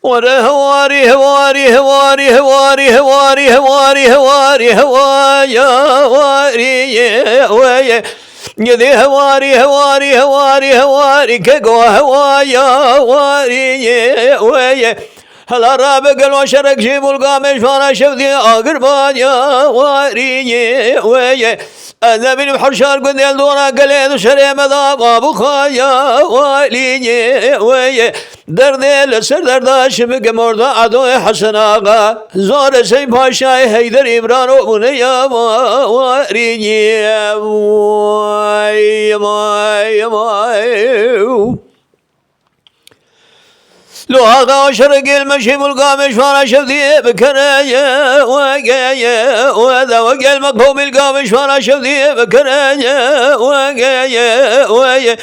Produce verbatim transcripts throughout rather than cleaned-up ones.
Were hewarî, hewarî, hewarî, hewarî, hewarî, hewarî, hewarî, hewa ya warî ye, we ye. Gidê hewarî, hewarî, hewarî, hewarî, keko hewa ya warî ye, we ye. Hela rabe gelo şerek jî bulga meşvara şevdî agir ba ya warî ye, we ye. Ez nebînim her şar gundê li dora gelê di şerê me de babû xaya weliyê wê ye. Derdê li ser derda şibike morda Edoyê Hesen Axa. Zor Hüseyin Paşayê Heyder Îmran û bûne ya wariyê. Vay, vay, vay. Lo axa şergil meşî mulka meşvara şevdiye bikere ye, we ge ye, we de we gel me komil ka meşvara şevdiye bikere ye, we ge ye, we ye.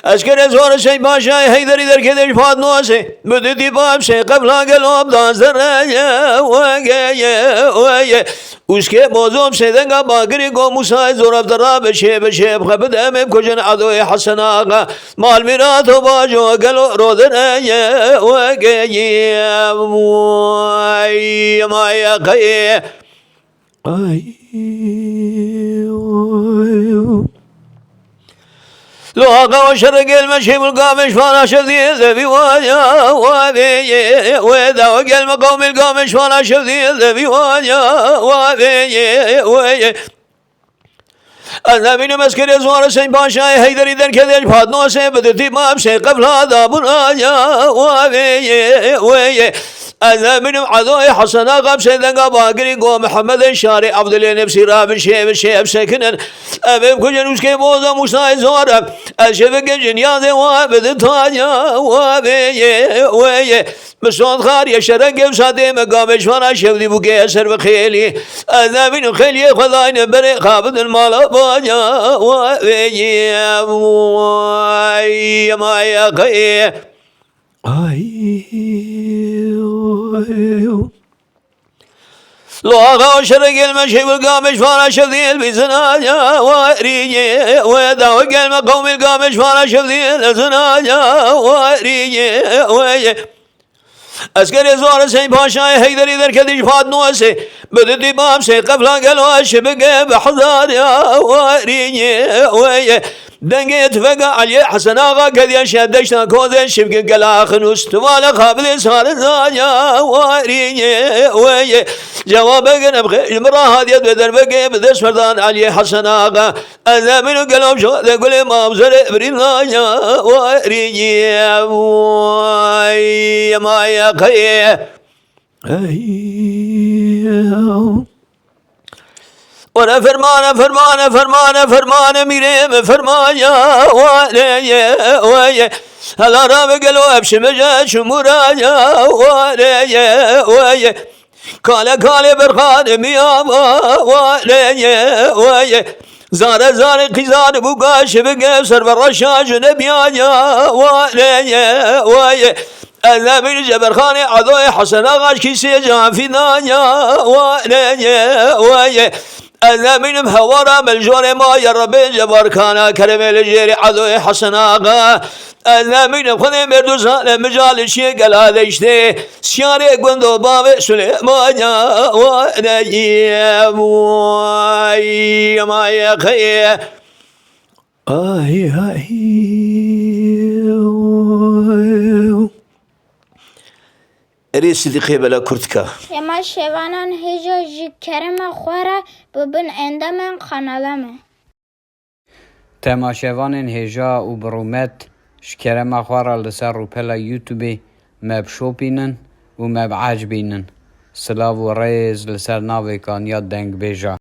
Eskerê zor Hüseyin Paşayê Heyderî derkede ji Fatnosê, bi didî babsê qefla gelo bi dazere ye, we ge ye, we ye. Ûskê bozom sêdenga bagirî go Mûsayê zor ev dera bi şê bi şê bi xwe bide em ê bikujin Edoyê Hesen Axa. Mal mîrato bajo gelo rodine ye wegeyî. Vay, may qeyê. Ay, ay. Lo axa şergel meşî bulga meşvara şevdiye zevi waya wabeye we da gel me qawmil ga meşvara şevdiye zevi waya wabeye we. Ez nebînim eskerê zor Hüseyin Paşayê Heyderî derkede ji Fatnosê bi didî babsê qefla da bûna ya wê ye, wê ye. Ez nebînim Edoyê Hesen Axa bi sêdenga bagirî go Mihemedê şarê Evdilê Nefsî ra bi şê bi şê bi sekinin. Ev ê bikujin ûskê boza Mûsayê zor e. Ez şevike cinyazê wa bi di ta ya wê ye, wê ye. Bi sond xar ye şerek ev sadê me gavê ji vana şevdî bûke ser bi xêlî. Ez nebînim xêliyê xwe dayne berê xabidin mala baca wa vê ye. Vay, ma ya xeyê. Ay, ay. Lo axa şerek el me şevil gavê ji vana şevdî el bizina ya wa rî ye. We da we gel me qawmil gavê ji vana şevdî el zina ya wa rî ye. We ye. Eskerê zor Hüseyin Paşayê Heyderî derketî ji Fatnosê. Bi didî babsê qefla gelo şibike bi hezar ya wariyê wê ye. Dengê tufeka Eliyê Hesen Axa kediye şev deşta kozê şibike gela xinûs. Tuvale xabilê sariza ya wariyê wê ye. Cewabe gene bi xêr ji min ra hatiye bi derbekê bi dest berdan Eliyê Hesen Axa. Ez emîn û gelo şode gulê mamzerê birîna ya wariyê. Vay, ma ya xeyê. Ey. Were fermane, fermane, fermane, fermane, mîrê me fermaya, were ye, weye. Hela ra ve gelo ev şimece şimura ya, were ye, weye. Kale kale berxane miya va, were ye, weye. Zare zare qîzan bûka şibike ser ve reşa jine biya ya, were ye, weye. Ez nebîn ji berxanê Edoyê Hesen Axa ji kîsê cafî da ya, were ye, weye. Ez nebînim hewara me li jorê ma ya Rebê cebarkana keremê li jêrê Edoyê Hesen Axa. Ez nebînim xwedê mêrdu zane mica li çiyê gela deştê. Siyarê gundo bavê Sulêman ya, were ye, vay, ma ya xeyê. Ay, ay. Erê Sidîqê bela kurtka. Şema şevanan hêja ji kerema xwe re bibin endamên kanala me. Temaşevanên hêja û bi rûmet ji kerema xwe re li ser rûpela YouTubeê me bişopînin û me biecibînin. Silav û rêz li ser navê Kanya Dengbêja.